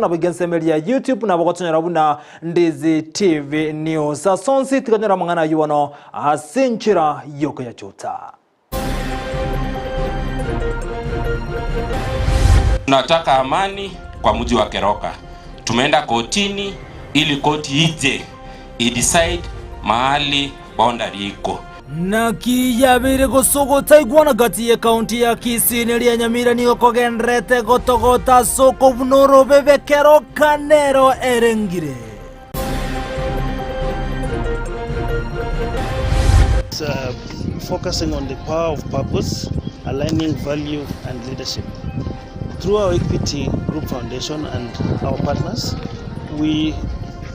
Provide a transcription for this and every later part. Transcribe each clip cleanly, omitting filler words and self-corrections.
Nabo iga ensemo eria ya YouTube nabo gotonyora buna Ndizi TV News. Ase onsi tiganyora amang'ana ayio bono ase enchera y'okoyachuta. Tunataka amani kwa mji wa Keroka. Tumeenda kotini ili koti ije idecide mahali boundary iko. Naki yabeire gose ogotaigwana gati y'ekaunti ya Kisii neria Nyamira nigo kogendererete gotogota ase okobuna orobebe Keroka nero erengire. Focusing on the power of purpose, aligning value and leadership. Through our Equity Group Foundation and our partners, we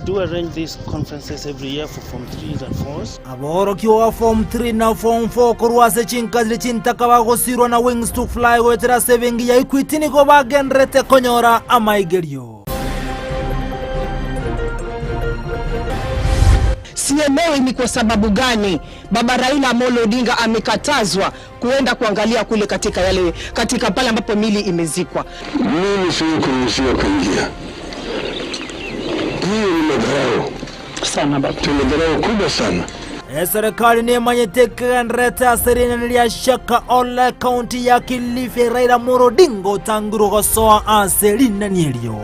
do arrange these conferences every year for Form 3s and 4s. Aborokigwa ba Form 3 na Form 4 korwa ase chinkasire chintaka bagosirwa na Wings to Fly goetera ase ebenki ya Equity nigo bagendererete konyora amaigerio. Sielewi ni kwa sababu gani Baba Raila Amolo Odinga amekatazwa kuenda kuangalia kule katika yale katika pale ambapo mili imezikwa. Mimi siwezi kuruhusiwa kuingia. Hiyo ni madharau Sana baba. tuna dharau kubwa sana. Eserekari nemanyete ekegendererete ase rinene ria Shakahola ekaunti ya Kilifi Raila Amolo Odinga otangirwe gosoa ase rinani erio.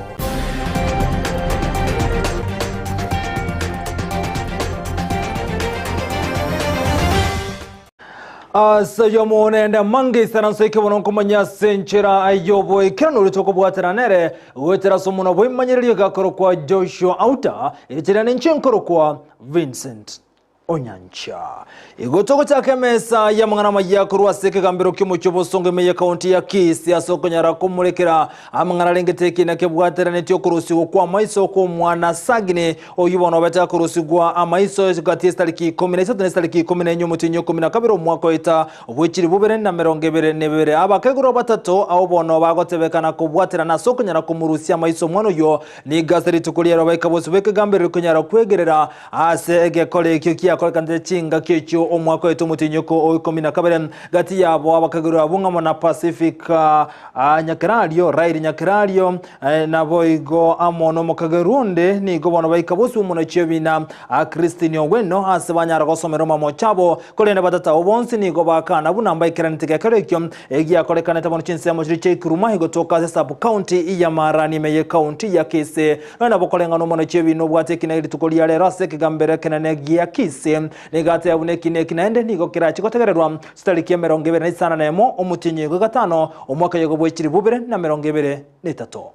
Ase ayio omonende amange isaranso eke bono nkomanya ase enchera y'oboikeranu oria tokobwatana nere goetera ase omonwa bw'emanyererio gakorokwa Joshua Auta, erichera ninche nkorokwa Vincent Onyancha. Igo togochaka emesa y'amang'ana amaya korwa ase ekegambero ki'omochie obosongo ime y'ekaunti ya Kisii ase okonyara komorekera amang'ana arengete ekina kebwateranetie okorusigwa kw'amaiso kw'omwana Sagini Oyio bono obete akorusigwa amaiso gati y'esitariki ikomi na isato na esitariki ikomi na enye omotienyi o ikomi na kabere omwaka oeta bwe chilifu bibere na emerongo ebere na ebere. Abakegoro batato abwo bono bagotebekana kobwaterana ase okonyara komorusia amaiso omwana oyio nigo ase rituko riaye baika bosio bw'ekegamberero konyara kwegerera ase egekora ekio kiakorekanete chingaki echio omwaka oeta omotienyi o ikomi na kabere. Gati yabo abakegoro abwo ng'amo na Pacifica Nyakerario, Raeli Nyakerario, Naboigo amo nomokagerwa onde nigo bono baika bosio omonachi ebina Christine Oweno ase banyara gosomera omomocho abo, korende batata bonsi nigo bakana buna mbaikeranete gekero ekio egiakorekanete bono chinsemo chiria chia Ikuruma igotoka ase sub county ya Marani ime ye county ya Kisii. Nonya nabo koreng'ana omonachi ebina obwate ekina rituko ria rero ase ekegambero ekenene gia Kisii nigo ateba buna ekina eki naende nigo kerache gotegererwa chitariki 25 omotienyi ogo gatano omwaka oyogo bwe 2023.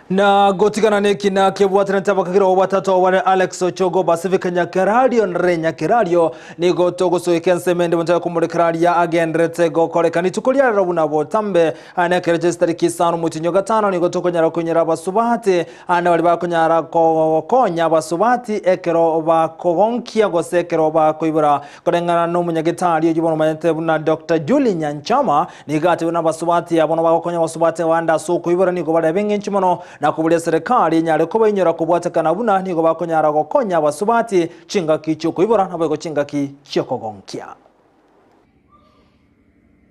Na gotigana nekina kebwatanete abakagera obatato bare Alex Ochogo Pacific Nyakerario na Ray Nyakerario nigo togosoika ensemo ende bonchaka komorekeraria agenderete gokoreka rituko ria rero buna botambe ane ekero chia chitariki isano omotienyi o gatano nigo tokonyara koinyora abasubati ande baria bakonyara kogokonya abasubati ekero bakogonkia gose ekero bakoibora Koreng'ana nomonyagetari oyio bono omanyete buna Doctor Julie Nyanchama, nigo atebiwe nabasubati abwo bagokonya abasubati abande ase okoibora nigo bare ab'engencho mono na koboria eserekari enyare kobainyora kobwatekana buna nigo bakonyara gokonya abasubati chingaki chi'okoibora naboigo chingaki chi'okogonkia.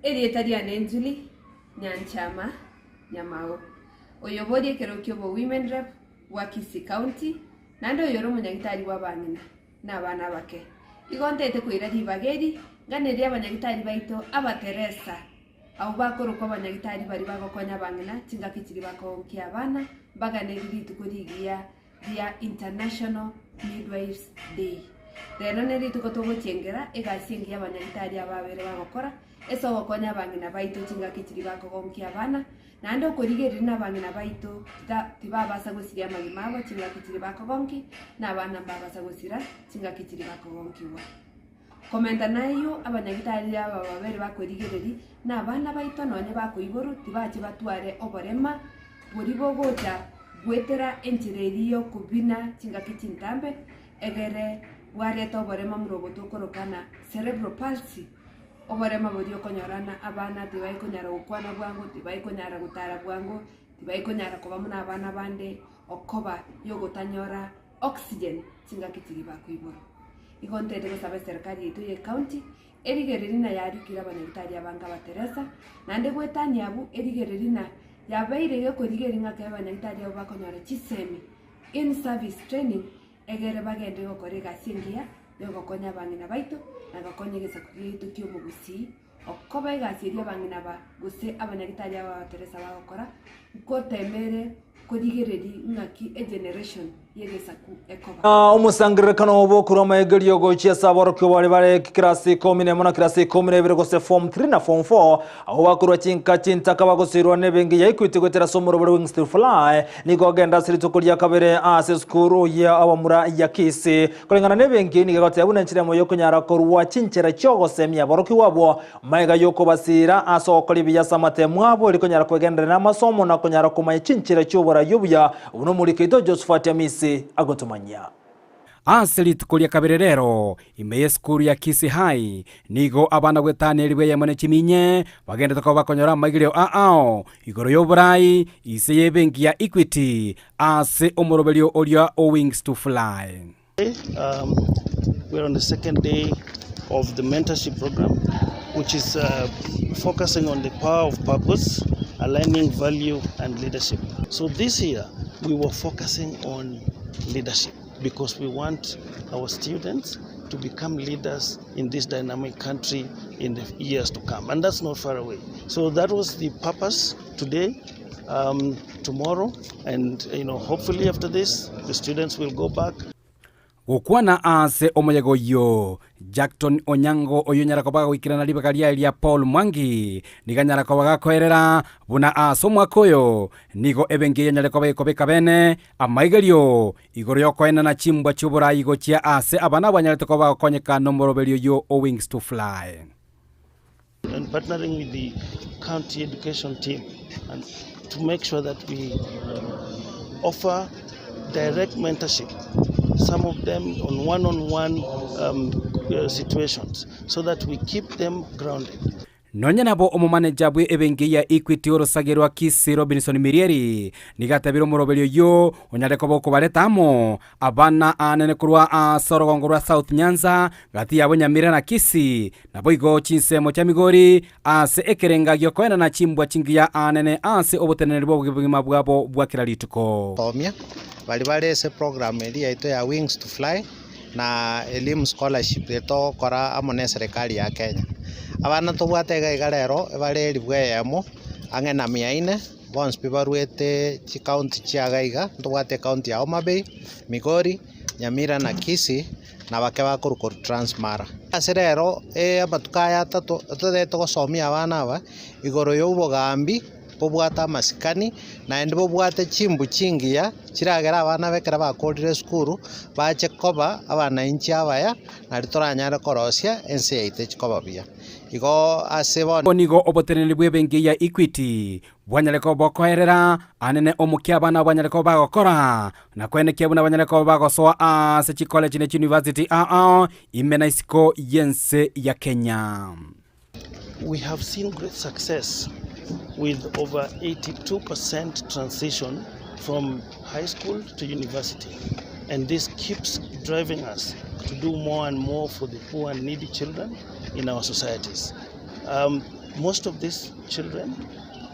Erieta riane Julie Nyanchama Nyamao, oyoboria ekero ki'obo Women Rep bwa Kisii County, naende oyore omonyagitari bw'abang'ina. na abana abake. Igo ntaete koira ribaga eri, nganerie abanyagitari baito Abateresa, abwo bakorokwa abanyagitari baria bagokonya abang'ina chingaki chiria bakogonkia abana, mbaganerie rituko rigiya ria International Midwives Day. Rero nerituko togochengera egasi engiya abanyagitari aba babere bagokora ase ogokonya abang'ina baito chingaki chiria bakogonkia abana, Naende okorigereria nabang'ina baito tibabasa gosiria amagima abo chingaki chiria bakogonki, na abana mbabasa gosira chingaki chiria bakogonkigwa. Komenta nayio, abanyagitari aba babere bakorigereria, na abana baito nonye bakoiborwa tibache batware oborema boria bogocha goetera enchera eria y'okobina chingaki chintambe, egere bwareta oborema buna obo tokoroka ng'a cerebral palsy. Oborema boria okonyora ng'a abana tibaikonyara gokwana bwango, tibaikonyara gotara bwango, tibaikonyara koba buna abana bande, okoba yogotanyora oxygen chingaki chiria bakoiborwa. Igo ntaete gosaba eserikari yaito ya ecounty, erigereria na yarikire abanyagitari abange abateresa, naende goetania abwo erigereria na yabeire gekorigereria ng'a ekero abanyagitari abwo bakonyora chisemi in service training, egere bagende gokora egasi engiya y'ogokonya abang'ina baito na gokonya egesaku giaito ki'obogusii, okoba egasi eria abang'ina aba gose abanyagitari aba abateresa bagokora, nkotemere korigereria ng'aki egeneration y'egesaku ekoba. Na omosangererekano obo korwa amaegerio gochia ase aborokigwa baria bare kirasi ikomi nemo na kirasi ikomi na ibere gose form 3 na form 4 abwo bakorwa chinka chintaka bagosoirwa nebengi ya Equity goetera ase omorobori Wings to Fly Nigo agenda ase rituko ria kabere ase esukuru ya abamura ya Kisii. Koreng'ana nebenki nigo egoteba buna enchera emo yokonyara korua chinchera chiogosemia aborokigwa abwo magega yokobasiira ase ogokora ebiya ase amatemo abo eri konyara kwegenderera namasomo na konyara komanya chinchera chioborai obuya buna omoriki oito Josephat Amisi agotomanyia. Ase rituko ria kabere rero, ime y'esukuru ya Kisii High, nigo abana goetania elifu eyemo ne chiminye bagendete koba bakonyora amaigerio a ao igoro y'oborai ise y'ebenki ya Equity ase omoroberio oria o Wings to Fly. Um, we're on the second day of the mentorship program, which is uh, focusing on the power of purpose, aligning value and leadership. So this year, we were focusing on leadership because we want our students to become leaders in this dynamic country in the years to come. And that's not far away. So that was the purpose today, um, tomorrow, and you know, hopefully after this, the students will go back. Gokwana ase omoyega oyio, Jackton Onyango oyio onyara koba gagoikerana ribaga riaye ria Paul Mwangi nigo anyara koba gakoerera buna ase omwaka oyo nigo ebenki eye enyare koba ekobeka bene amaigerio igoro y'okoenana chimbwa chi'oborai gochia ase abana abanyarete koba bagokonyeka nomoroberio oyio o Wings to Fly. And partnering with the county education team and to make sure that we offer direct mentorship, some of them on one-on-one um, situations, so that we keep them grounded. Nonya nabo omomaneja bwe ebenki ya Equity orosage rwa Kisii Robinson Mirieri nigo atabire omoroberio oyio onyare koba okobareta amo abana aanene korwa ase orogongo rwa South Nyanza gati yabo Nyamira na Kisii naboigo chinsemo chia Migori ase ekerenga giokoenana chimbwa chingiya aanene ase oboteneneri bw'obogima bwabo bwa kera rituko. Somia baria bare ase program eria yaito ya Wings to Fly na Elimu Scholarship eye togokora amo na eserekari ya Kenya. Abana tobwate iga iga rero ebare elifu eyemo ang'e na mia ine, bonsi pi barwete chicounty chia iga iga, ntobwate ecounty ya Homa Bay, Migori, Nyamira na Kisii, na bake bakorwa korwa Trans Mara. Ase rero amatuko aya atato, totagete gosomia abana aba igoro ya obogambi. bobwate amasikani, naende bobwate chimbu chingiya chiragere abana ba ekero bakorire esukuru bache koba abanainchi abaya nario toranyare korosia ense yaito echi koba buya. Igo ase bono. Nigo oboteneneri bw'ebenki ya Equity bwanyare koba bokoerera anene omokia abana banyare koba bagokora na koenekia buna banyare koba bagosoa ase chikoleji ne chiuniversity ao ao ime na isiko y'ense ya Kenya. We have seen great success with over 82% transition from high school to university and this keeps driving us to do more and more for the poor and needy children in our societies. Um, most of these children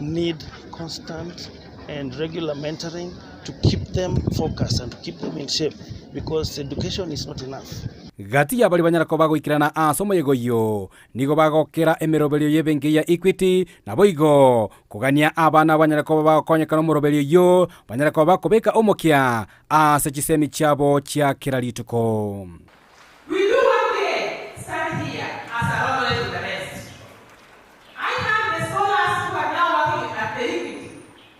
need constant and regular mentoring to keep them focused and to keep them in shape because education is not enough. Gati y'abaria banyare koba bagoikerana ase omoyega oyio, nigo bagokera emeroberio y'ebenki ya Equity, naboigo kogania abana banyare koba bagokonyekana omoroberio oyio, banyare koba bakobeka omokia ase chisemi chiabo chia kera rituko. Will you one day stand here as a role model to the rest? I have the scholars who are now working at the Equity.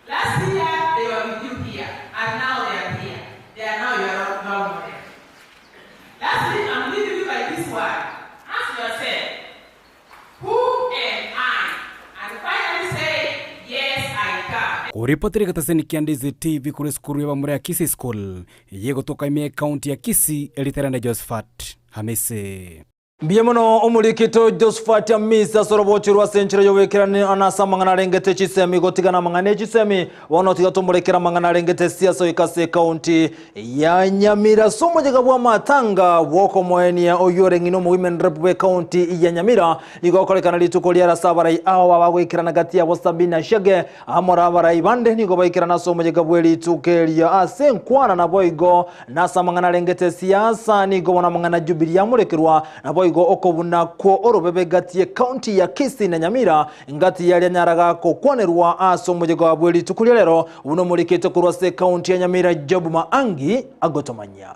Last year they were with you here, and now they are here. They are now your role model. Lastly, I'm leaving you by this word. Ask yourself, who am I? And finally say, yes, I can. Koripotera egetaseni kia Ndizi TV korwa esukuru y'abamura ya Kisii School, eye egotoka ime y'ecounty ya Kisii, erieta riane Josephat Hamisi. Mbuya mono omorikito Josephat Amisi ase orobochi rwa ase enchera y'oboikeranu ase amang'ana arengete chisemi gotigana amang'ana echisemi bono tiga tomorekere amang'ana arengete siasa goika ase ekaunti ya Nyamira ase omoyega bw'amatanga bw'okomoenia oyio ore ng'ina omowomen rep bw'ekaunti ya Nyamira nigo okorekana rituko riare ase abarai ao bagoikerana gati yabo Sabina Chege amo na abarai bande nigo baikerana ase omoyega bw'erituko erio ase enkwana naboigo Nase amang'ana arengete siasa nigo bono amang'ana Jubilee yamorekerwa, naboigo okobuna kwo orobebe gati ye county ya Kisii na Nyamira ngati yaria nyaraga kokwanerwa ase omoyega bwe rituko ria rero buna omorikete korwa ase ecounty ya Nyamira Job Maangi agotomanyia.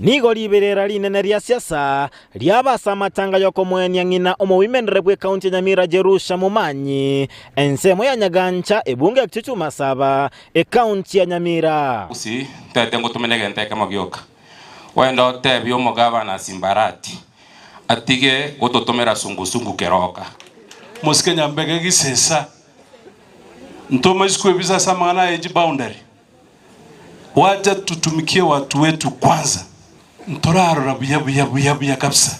Nigo riberera rinene ria siasa riaba ase amatanga y'okomoenia ng'ina omowimenere bw'ekaunti ya Nyamira Jerusha Momanyi, ensemo ya Nyagancha, ebunge ya Kitutu Masaba, ekaunti ya Nyamira. Gusii, ntagete ngotomene egento ekemo gioka. Ogende otebie omogabana Simbarati atige gototomera sungusungu keroka. Mosike nyambege gisesa, ntoma isiko ebisa ase amang'ana aye chiboundary. Wacha tutumikie watu wetu kwanza, ntorarora buya buya buya buya kabisa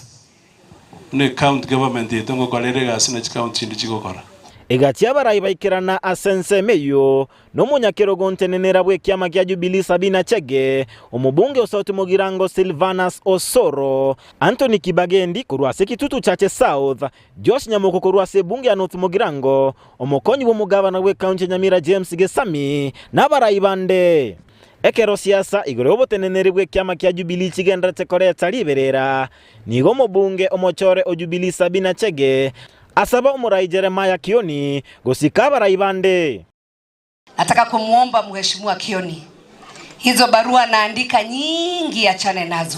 buna ecounty government yaito ngokora ere egasi na chicounty chinde chigokora. Egati abarai baikerana ase ensemo eyio nomonyakerogo ntenenera bw'ekiama kia Jubilee Sabina Chege, omobunge o South Mugirango Silvanus Osoro, Anthony Kibagendi korwa ase Kitutu Chache South, Josh Nyamoko korwa ase ebunge ya North Mugirango, omokonyi bw'omogabana bw'ekaunti ya Nyamira James Gesami, na abarai bande. Ekero siasa igoro y'oboteneneri bw'ekiama kia Jubilee chigendererete koreta riberera, nigo omobunge omochore o Jubilee Sabina Chege asaba omorai Jeremiah Kioni gosika abarai bande. Nataka kumwomba Mheshimiwa Kioni, hizo barua naandika nyingi, achane nazo.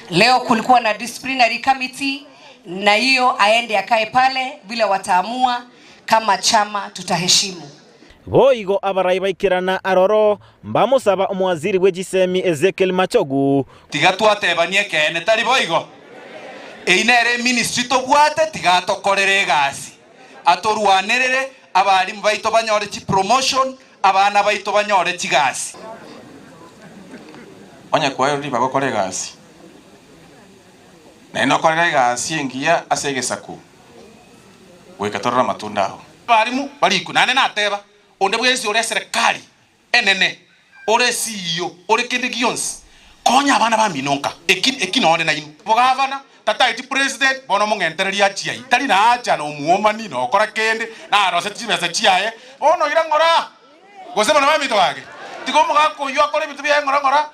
Leo kulikuwa na disciplinary committee, na hiyo aende akae pale, vile wataamua kama chama tutaheshimu. Boigo abarai baikerana aroro, mbamosaba omowaziri bwe chisemi Ezekiel Machogu. Tiga twatebanie ekeene, tari boigo? Eyio nere eministry tobwate, tiga atokorere egasi, atorwanerere, abalimu baito banyore chipromotion, abana baito banyore chigasi. Onye kwaeirwe ribaga okore egasi, naende nokorere egasi engiya ase egesaku, goika torore amatunda ao. Abalimu barikwe, naende nateba, onde bwensi ore eserekari enene, ore CEO, ore kende gionsi, konya abana bamino nka, eki eki nonde nainwe. Bogavana, tataeti president, bono omong'entereria achie ayio, tari naacha na omuomani, nokora kende, naroseti chibesa chiaye, bono ira ng'ora, gose bono baminto gaki, tiga omogaka oyio akore ebinto biaye ng'ora ng'ora.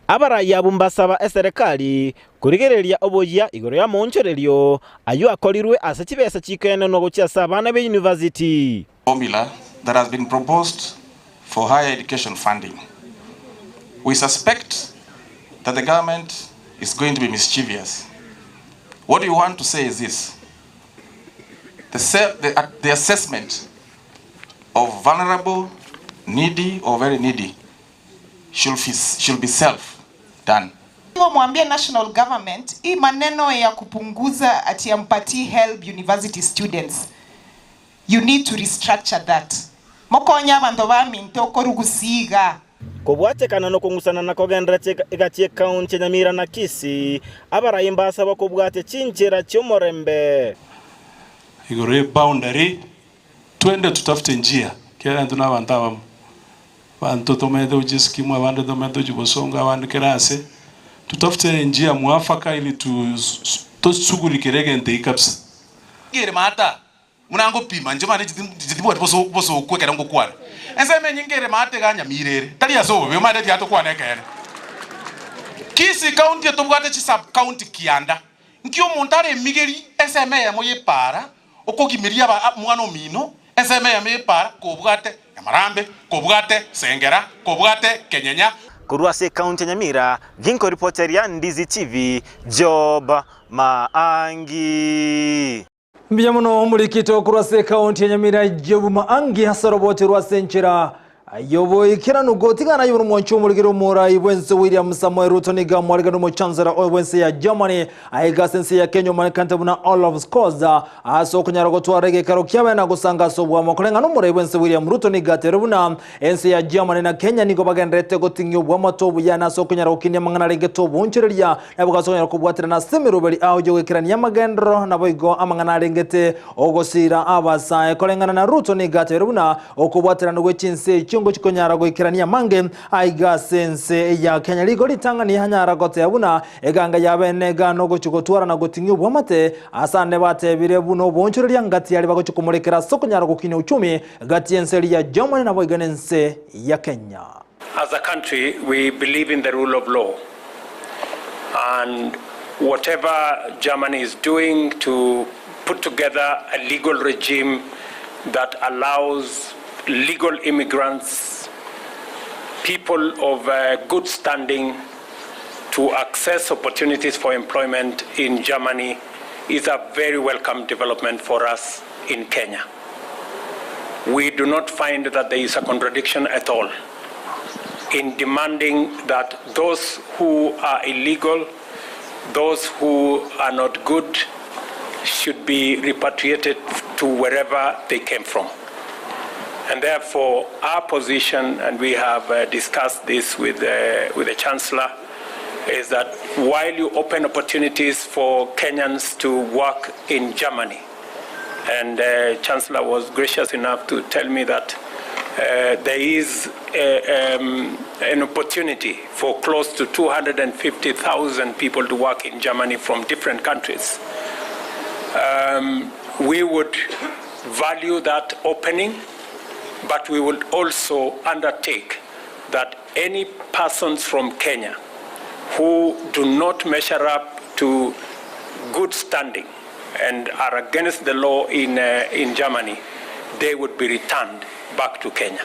Abarai abwo mbasaba eserekari korigereria oboyia igoro y'amaonchorerio ayio akorirwe ase chibesa chikoenanwa gochia ase abana b'eyunivasiti. Formula that has been proposed for higher education funding. We suspect that the government is going to be mischievous. What we want to say is this. The, se- the, uh, the assessment of vulnerable, needy, or very needy should be, should be self done. Hivyo mwambie national government hii maneno ya kupunguza ati ampatii help university students, you need to restructure that. Mokonya abanto baminto okorugusiga. Kobwatekana nokong'usana na kogenderera egati ekaunti ya Nyamira na Kisii, abarai mbasaba kobwatia chinchera chi'omorembe. Igoro ye boundary twende tutafute njia kera intwe na abanto abamo abanto tomanyete gochia eskimu abande tomanyete gochia bosongo abande kera ase tutafute njia mwafaka ili tu tosugurikere egento eki kabisa. Ngere maata buna ngopima inche mane chitibwati bosoku ekero ngokwana. Ensemo enyinge ere maate iga nyamira ere, tari ase obobe, omanyete tiga tokwane ekeene. Kisii County etobwate chi sub county kianda, nki omonto aremigeri ensemo eyemo y'epaara okogimeria aba mwana omino ensemo eyemo y'epaara kobwate Nyamarambe, kobwate Sengera, kobwate Kenyenya. Korwa ase ekaunti ya Nyamira, ginkoripoteria Ndizi TV, Job Maangi. Mbuya mono omorikito korwa ase ekaunti ya Nyamira Job Maangi ase oroboti rwa ase enchera y'oboikeranu gotigana aye omwanchi omorigere omorai bwense William Samoei Ruto nigo amwarigane omochansela oyo bwense ya Germany aiga ase ense ya Kenya omanyekanete buna Olaf Scholz ase okonyara gotwara egekaro kiabe na gosanga ase obwamo koreng'ana omorai bwense William Ruto nigo atere buna ense ya Germany na Kenya nigo bagendererete goting'ia obwamato obuya na ase okonyara gokinia amang'ana arengete oboonchoreria Nabo ase okonyara kobwaterana ase emeroberi ao y'ogoikerania amagenderero, naboigo amang'ana arengete ogosiira abasae. Koreng'ana na Ruto nigo atebirie buna okobwaterana gwe chinse echio ngochi konyara goikerania amange aiga ase ense ya Kenya. Rigo ritang'ani anyara goteba buna eganga y'abene iga nogochi gotwara na goting'ia obwamate ase ande batebire buna oboonchoreria ngati aria bagochi komorekera ase okonyara gokinia uchumi gati y'ense eria ya Germany naboigo nense ya Kenya. As a country, we believe in the rule of law. And whatever Germany is doing to put together a legal regime that allows legal immigrants, people of good standing, to access opportunities for employment in Germany is a very welcome development for us in Kenya. We do not find that there is a contradiction at all in demanding that those who are illegal, those who are not good, should be repatriated to wherever they came from. And therefore, our position, and we have uh, discussed this with, uh, with the Chancellor, is that while you open opportunities for Kenyans to work in Germany, and uh, Chancellor was gracious enough to tell me that uh, there is a, an opportunity for close to 250,000 people to work in Germany from different countries. We would value that opening, but we would also undertake that any persons from Kenya who do not measure up to good standing and are against the law in, in Germany, they would be returned back to Kenya.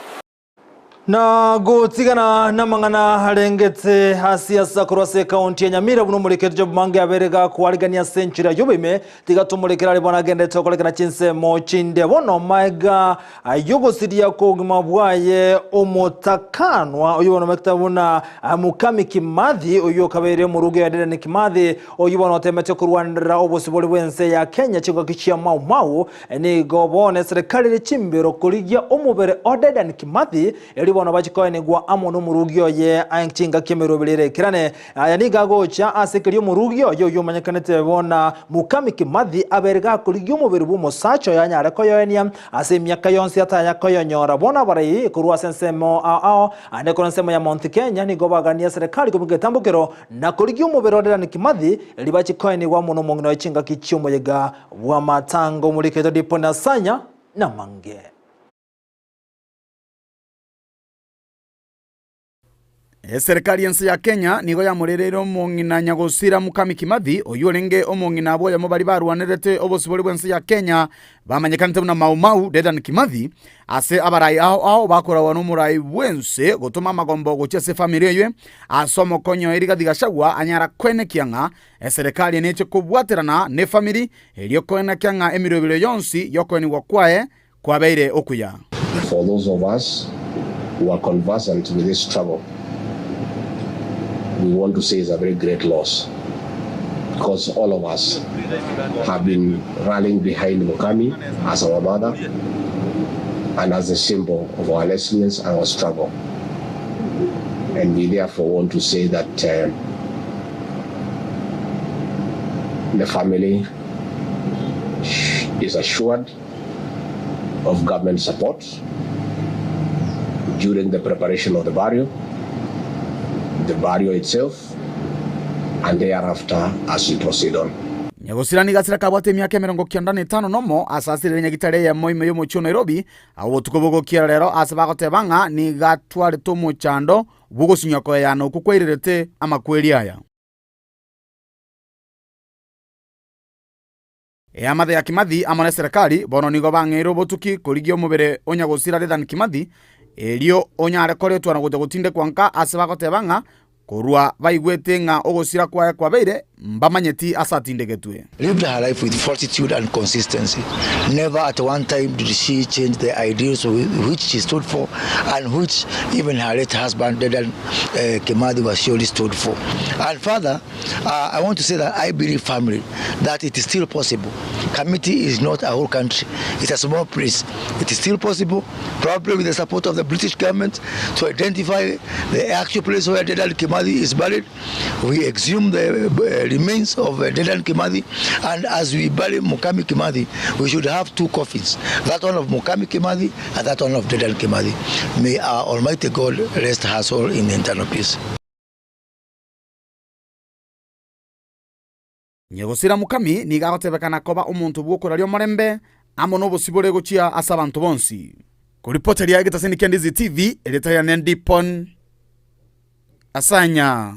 Na gotigana namang'ana arengete ase asa korwa ase ekaunti ya Nyamira buna omoriketi Job Mange abere gakwarigania ase enchera y'oboime tiga tomorekere aria bono agendete okorekana chinsemo chinde bono maega ayogosiria kogima bwaye omotakanwa oyo bono omekete buna Mukami Kimathi oyo okabeire omorugi oyo Dedan Kimathi oyo bono otemete korwanera obosibore bw'ense ya Kenya chingaki chia Mau Mau nigo bono eserekari ere chimbero korigia omobere o Dedan Kimathi eri bono bachikoenigwa amo n'omorugi oye chingaki emeroberi ere ekerane aya nigo agocha ase keria omorugi oyo oyo omanyekanete bona Mukami Kimathi abere gakorigia omobere bwa omosacha oyo anyare koyoenia ase emiaka yonsi atanya koyonyora bono abarai korwa ase ensemo ao ao ande korwa ensemo ya Mount Kenya nigo bagania serikali kobeka etambokero na korigia omobere o Dedan Kimathi eri bachikoenigwa amo n'omong'ina oye chingaki chi'omoyega bw'amatango omoriketo Dipo Nasanya namange. Eserekari y'ense ya Kenya nigo yamorereire omong'ina Nyagosira Mukami Kimathi, oyio orenge omong'ina bw'oyomo baria barwanerete obosibore bw'ense ya Kenya bamanyekanete buna Mau Mau Dedan Kimathi, ase abarai ao ao bakoragwa nomorai bw'ense gotoma amagombo gochia ase efamiri eyio ase omokonyi oye Rigathi Gachagua anyara koenekia ng'a eserekari neche kobwaterana nefamiri erio koenekia ng'a emerobero yonsi y'okoenigwa kwaye kwabeire okuya. For those of us who are conversant with this struggle, we want to say it's a very great loss because all of us have been rallying behind Mukami as our mother and as a symbol of our resilience and our struggle. And we therefore want to say that uh, the family is assured of government support during the preparation of the burial, the burial itself, and thereafter as we proceed on. Nyagosira nigo asire akabwate emiaka emerongo kianda na etano nomo ase asirire nyagitari eyemo ime y'omochie o Nairobi, agwo botuko bogokiera rero ase bagoteba ng'a nigo atwarete omochando bw'ogosinywa koeyana okwo kwairerete amakweri aya. Eamate ya Kimathi amo neserekari bono nigo bang'eire obotuki korigia omobere o nyagosira Dedan Kimathi, erio onyare koretwa na gocha gotindekwa nka ase bagoteba ng'a korwa baigwete ng'a ogosira kwaye kwabeire, mbamanyeti ase atindegetwe. Lived her life with fortitude and consistency. Never at one time did she change the ideals which she stood for and which even her late husband Dedan Kimathi Waciuri stood for. And further, Uh, I want to say that I believe firmly that it is still possible. Kamiti is not a whole country, it's a small place. It is still possible, probably with the support of the British government, to identify the actual place where Dedan Kimathi is buried. We exhume the uh, remains of uh, Dedan Kimathi, and as we bury Mukami Kimathi, we should have two coffins that one of Mukami Kimathi and that one of Dedan Kimathi. May our Almighty God rest her soul in eternal peace. Nyegosira Mukami nigo agotebekana koba omonto bw'okoraria omorembe amo nobosibore gochia ase abanto bonsi. Koripoteria egetaseni kia Ndizi TV, erieta riane Ndipon Asanya.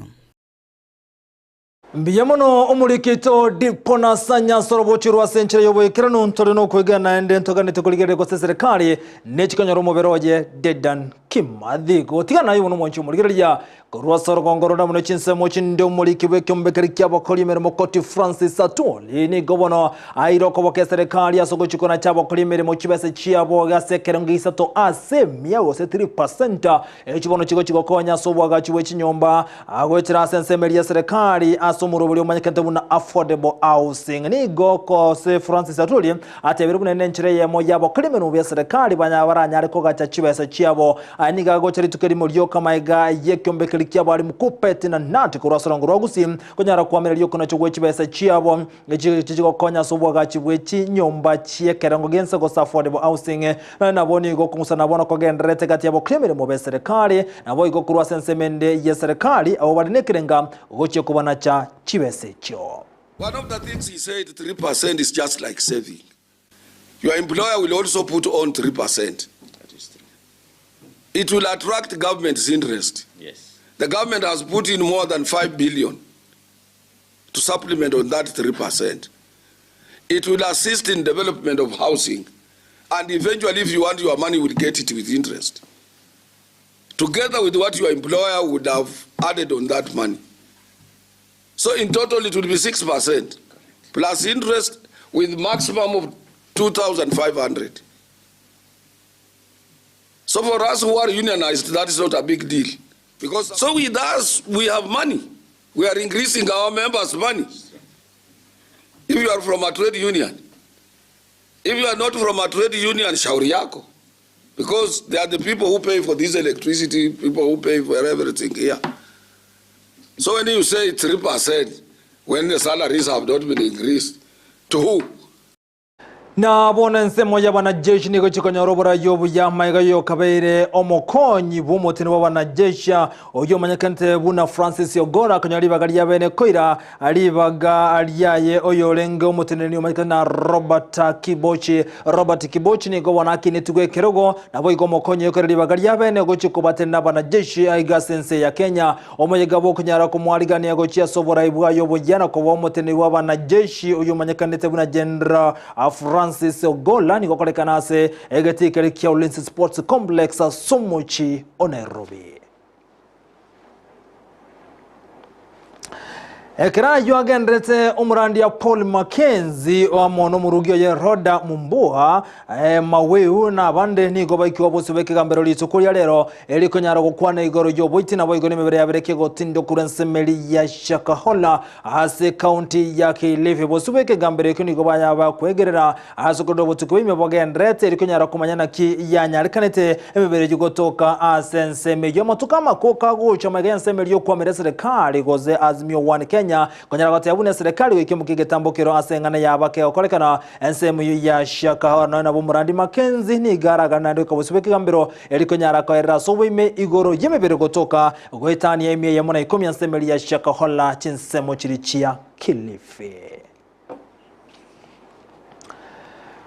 Mbuya mono omoriki oito Dipon Asanya ase orobochi rwa ase enchera y'oboikeranu ntore nokwegena naende ntoganete korigereria gose eserekari nechikonyora omobere oye Dedan Kimathi. Gotigana naye bono omwanchi omorigereria Korwa ase orogongo rore amo ne chinsemo chinde omoriki bw'ekiombekeri ki'abakori emeremo Koti Francis Atwoli nigo bono aire okoboka eserekari ase ogochikona chi'abakori emeremo chibese chiabo ase ekerengo isato ase emia gose 3% echio bono chigochi gokonya ase oboagachi bwe chinyomba goetera ase ensemo eria y'eserekari ase omoroberi omanyekente buna affordable housing. Nigo Kose Francis Atwoli atebire buna nenchera eyemo y'abakori emeremo b'eserekari baranyare kogacha chibesa chiabo Aya nigo agocha rituko erimo rioka magega y'ekeombe keria ki'abarimu Kuppet na Knut korwa ase orongo rwa Gusii konyara koamereria okonacha gwe chibesa chiabo echi chigokonya ase oboagachi bwe chinyomba chi'ekerengo gi'ense gose affordable housing. Nonya nabo nigo okong'usana bono kogendererete gati y'abakori emeremo b'eserekari naboigo korwa ase ensemo ende y'eserekari abwo bare nekerenga gochia kobanacha chibesa echio. One of the things he said, 3% is just like saving. Your employer will also put on 3%. It will attract government's interest. Yes. The government has put in more than 5 billion to supplement on that 3%. It will assist in development of housing. And eventually, if you want your money, you will get it with interest. Together with what your employer would have added on that money. So in total, it will be 6% plus interest with maximum of 2,500. So for us who are unionized, that is not a big deal. Because so with us, we have money. We are increasing our members' money. If you are from a trade union, if you are not from a trade union, shauri yako. Because they are the people who pay for this electricity, people who pay for everything here. So when you say 3%, when the salaries have not been increased, to who? Na bono ensemo y'abanajeshi nigo chikonyora oborai obuya, amaiga y'okabeire omokonyi bw'omotini bw'abanajeshi oyio omanyekanete buna Francis Ogolla akanyora ribaga ria bene koira ribaga riaye oyorenge omoteneneri omanyekane na Robert Kibochi. Robert Kibochi nigo bono akinetigwe ekerogo naboigo omokonyi okoira ribaga ria bene gochia kobatenena abanajeshi aiga ase ense ya Kenya. Omoyega bw'okonyara komwarigania gochia ase oborai bwaye oboyia na koba omoteneneri bw'abanajeshi oyio omanyekanete buna General Francis Ogolla nigo okorekana ase egetii keria kia Ulinzi Sports Complex ase omochie o Nairobi. Ekero ayio agenderete omorandia Paul Mackenzie amo nomorugi oye Rhoda Mumbua eh, Maweu na abande nigo baikigwa bosio b'ekegambero rituko ria rero erikonyara gokwana igoro y'oboiti naboigo nemebere yabere kegotindokurwa ensemeri ya Shakahola ase ekaunti ya Kilifi. Bosio bw'ekegambero ekio nigo bayaba kwegerera ase okorenda obotuko bw'ime bogendererete erikonyara komanya naki yanyarekanete emebere eyio gotoka ase ensemo eyio. Amatuko amakoka agocha amaiga y'ensemo eria y'okwamera eserekari gose Azimio One Kenya konyara goteba buna eserekari goika emokia egetambokero ase eng'ana yaba kegokorekana ensemo eyio ya Shakahola. Nonya nabo omorandi Mackenzie nigo aragane naende goika bosio bw'ekegambero erikonyara koerera ase oboime igoro y'emebere gotoka Goetania emia eyemo na ikomi ase emeri ya Shakahola chinsemo chiria chia Kilifi.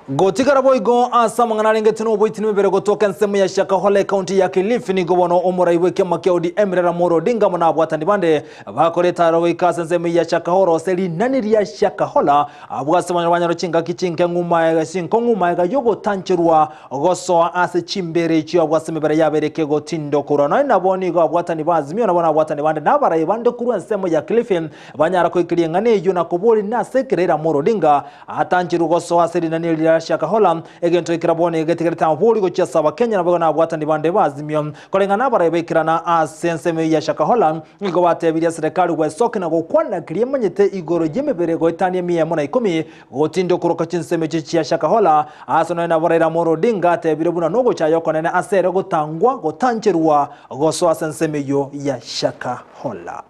Gotigara boigo ase amang'ana arengete noboiti nemebere gotoka ensemo ya Shakahola ekaunti ya Kilifi nigo bono omorai bw'ekiama kia ODM Raila Amolo Odinga amo nabwatani bande bakoreta aro goika ase ensemo ya Shakahola ase rinani ria Shakahola abwo ase banyora banyora chingaki chinke ng'uma chinkong'u maega yogotancherwa Gosoa ase chimbeera echio abwo ase emebere yabeire kegotindokorwa. Nonya nabo nigo abwatani ba Azimio nabo nabwatani bande na abarai bande korwa ensemo ya Kilifi banyara koikeria eng'ana eyio na koboria nase ekero Raila Amolo Odinga atancherwe gosoa ase rinani eri ria Shakahola, egento ekero bono getigarete amabori gochia ase Abakenya naboigo nabwatani bande ba Azimio. Koreng'ana abarai baikerana ase ensemo eyio ya Shakahola nigo batebirie eserekari gwesokia na gokwana keria emanyete igoro y'emebere goetania emia emo na ikomi Gotinde okoroka chinsemo echi chia Shakahola, ase nonya nabo Raila Amolo Odinga atebire buna nogochaya okonene ase ere gotangwa gotancherwa gosoa ase ensemo eyio ya Shakahola.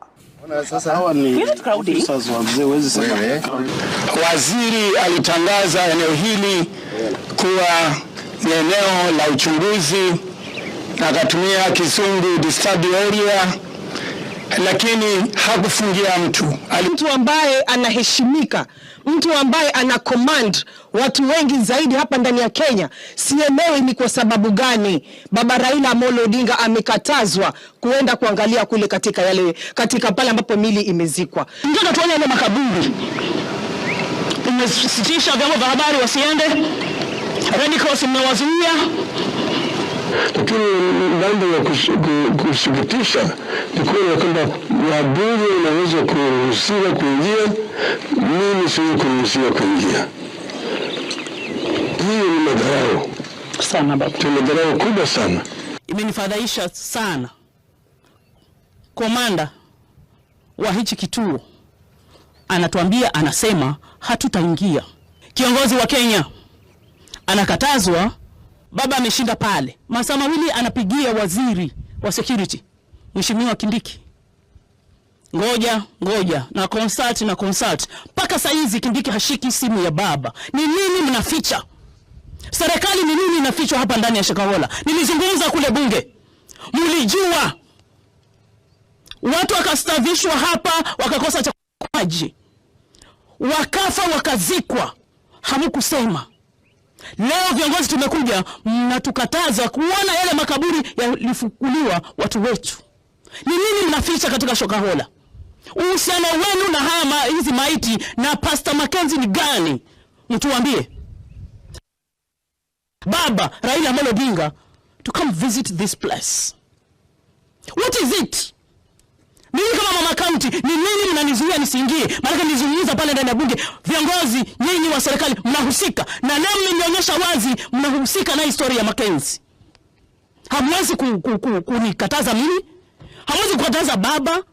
Waziri alitangaza eneo hili kuwa ni eneo la uchunguzi na akatumia kizungu disturbed area, lakini hakufungia mtu. Mtu ambaye anaheshimika, mtu ambaye ana command watu wengi zaidi hapa ndani ya Kenya. Sielewi ni kwa sababu gani baba Raila Amolo Odinga amekatazwa kuenda kuangalia kule katika yale, katika pale ambapo mili imezikwa. Tunataka tuone yale makaburi. Mmesitisha vyombo vya habari wasiende, Red Cross mmewazuia. Lakini mambo ya kusikitisha ni kuona kwamba wabunge wanaweza kuruhusiwa kuingia, mimi siwezi kuruhusiwa kuingia. Hiyo ni madharau sana baba, ni madharau kubwa sana. Imenifadhaisha sana komanda wa hichi kituo anatuambia, anasema hatutaingia. Kiongozi wa Kenya anakatazwa, baba ameshinda pale masaa mawili, anapigia waziri wa security Mheshimiwa Kindiki, ngoja ngoja na consult na consult, mpaka saa hizi Kindiki hashiki simu ya baba. Ni nini mnaficha? Serikali ni nini inafichwa hapa ndani ya Shakahola? Nilizungumza kule bunge, mlijua watu wakastavishwa hapa wakakosa chakula, wakafa wakazikwa, hamkusema. Leo viongozi tumekuja, mnatukataza kuona yale makaburi yalifukuliwa watu wetu. Ni nini mnaficha katika Shakahola? Uhusiano wenu na haya ma, hizi maiti na Pastor Mackenzie ni gani? Mtuambie. Baba Raila Amolo Odinga to come visit this place. What is it? Mimi kama mama county, ni nini mnanizuia nisiingie? Maana nilizungumza pale ndani ya bunge, viongozi nyinyi wa serikali mnahusika, na leo mmenionyesha wazi mnahusika na historia ya Mackenzie. Hamwezi kunikataza ku, ku, mimi, hamwezi kukataza baba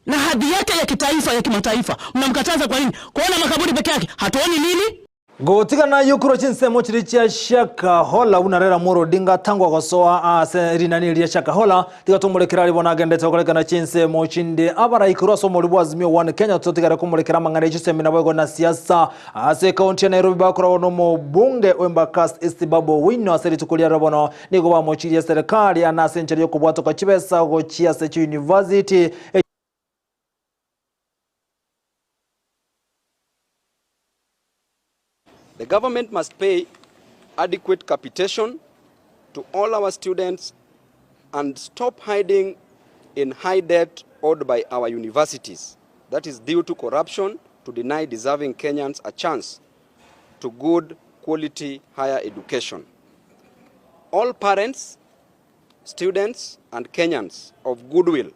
na hadhi yake ya kitaifa ya kimataifa. Mnamkataza kwa nini? Kuona makaburi peke yake, hatuoni nini? Gotigana yokuro chinsemo chiri chia Shakahola buna Raila Amolo Odinga tangwa gosoa ase rinani ria Shakahola tiga tomorekera ari bono agendete gokorekana chinsemo chinde abarai korwa ase omori bwa Azimio One Kenya totigare komorekera amang'ana ya chisemi nabo igo na siasa ase ekaunti ya Nairobi bakoragwa na omobunge o Embakasi East Babu Owino ase rituko ria rero bono nigo bamochirie serikali ane ase enchera yokobwatoka chibesa gochia ase chiuniversity. The government must pay adequate capitation to all our students and stop hiding in high debt owed by our universities. That is due to corruption to deny deserving Kenyans a chance to good quality higher education. All parents, students, and Kenyans of goodwill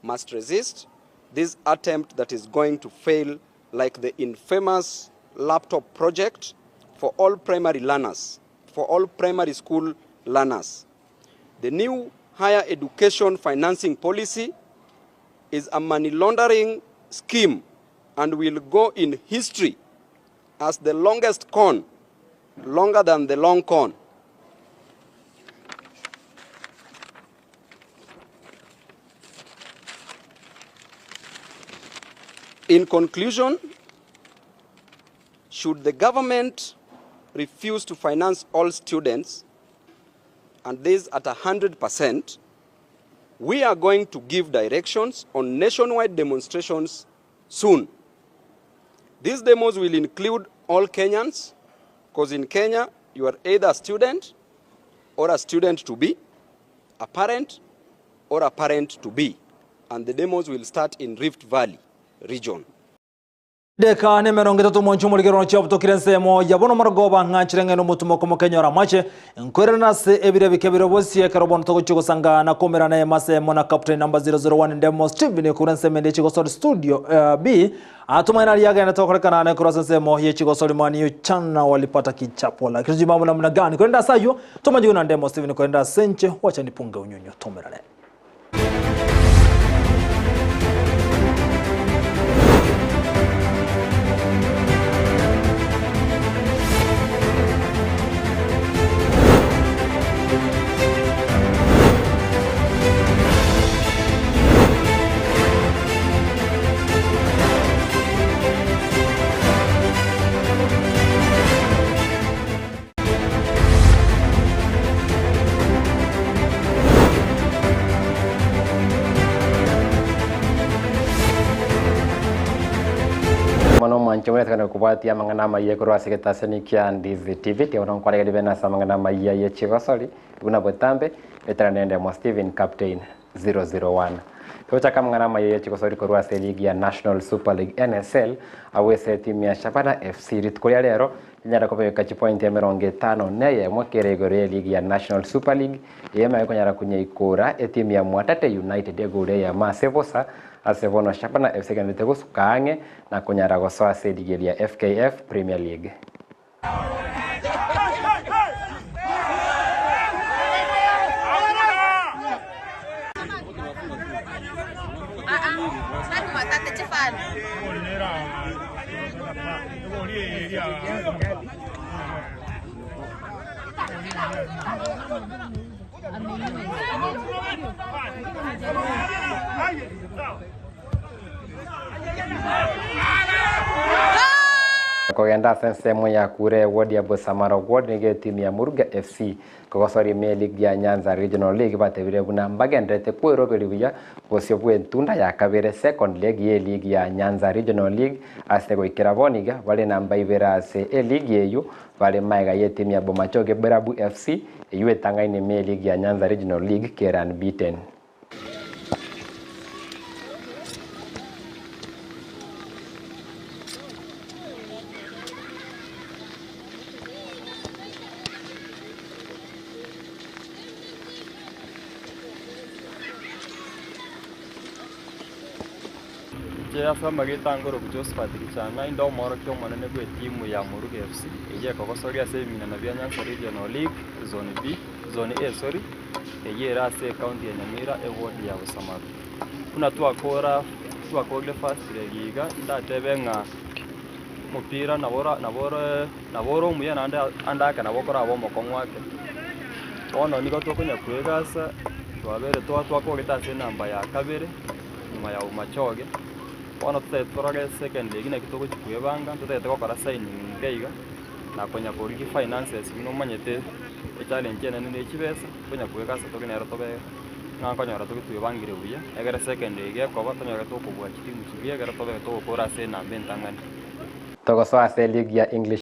must resist this attempt that is going to fail like the infamous laptop project for all primary learners, for all primary school learners. The new higher education financing policy is a money laundering scheme and will go in history as the longest con, longer than the long con. In conclusion, should the government refuse to finance all students, and this at 100%, we are going to give directions on nationwide demonstrations soon. These demos will include all Kenyans, because in Kenya, you are either a student or a student to be, a parent or a parent to be. And the demos will start in Rift Valley region. Deka ne merongo etato mwancho omorigerano chiabutokire ensemo ya bono marogoba ng'anchire ng'ende omotumo okomokenyora amache nkwerera ase ebire bike bire bosie ekero bono togochia gosanga na komerana emasemo na captain number 001 Ndemo Steven kura ensemo ende chigosori studio B atumaina aria agenda tokorekana ne korwa ase ensemo ye chigosori mani chana walipata kichapo lakini jimambo namna gani kwenda sayo tumajigo na Ndemo Steven kwenda senche wacha nipunge unyunyu tomerane. Bono omwancho bw'etekana kobwatia amang'ana amayia korwa ase egetaseni kia Ndizi TV, tiga bono nkwaregerie bene ase amang'ana amayia ye chigosori buna botambe, etera nende mwa Steven Captain 001. Togochaka amang'ana amaya ye chigosori korwa ase eligi ya National Super League NSL, abwo ase etimu ya Shabana FC rituko ria rero enyare kobeka chipointi emerongo etano na eyemo kere igoro ye eligi ya National Super League, eye emanye konyara konyeikora etimu ya Mwatate United egori eyemo ase bosa. Ase bono Shabana FC egendererete gosuka ang'e na konyara gosoa ase eligi eria ya FKF Premier League. Kogenda ase ensemo ya kure eward ya Bosamaro ward nigo etimu ya Muruga FC kogosoria ime eligi ya Nyanza Regional League batebire buna mbagenderete kweroberia buya bosio bw'entunda ya kabere second leg ye eligi ya Nyanza Regional League ase goikera bono iga bare namba ibere ase eligi eyio bare maega y'etimu ya Bomachoge Borabu FC eyio etang'aine ime eligi ya Nyanza Regional League kere unbeaten. Inche ase amageta ngoroku Josephat Gichana, inde omoorokia omonene bw'etimu ya Moruga FC, eyio ekogosoria ase ebiminano bia Nyanza Regional League, Zone B, Zone A sorry, eyio ere ase ecounty ya Nyamira, eward ya Bosamaro. Buna twakora twakorire first leg iga, ndatebe ng'a Omopira nabo ora nabo ore nabo ore omuya naende ande ake nabo okoraba omokong'u ake. Bono nigo tokonya koegasa, twabere twa twakorete ase enamba ya kabere, nyuma ya Bomachoge, bono totagete torore second league naki togochi koebanga, ntotagete gokora signing nke iga, na konya korigia finances buna omanyete echallenge enene ne chibesa, tonya koegasa tobe nero tobe ng'a nkonyora tobe twebangire buya, egere second league ekoba tonyore tokobua chitimu chiria ekero tobe togokora ase enamba entang'ani. Togosoa ase eligi ya English.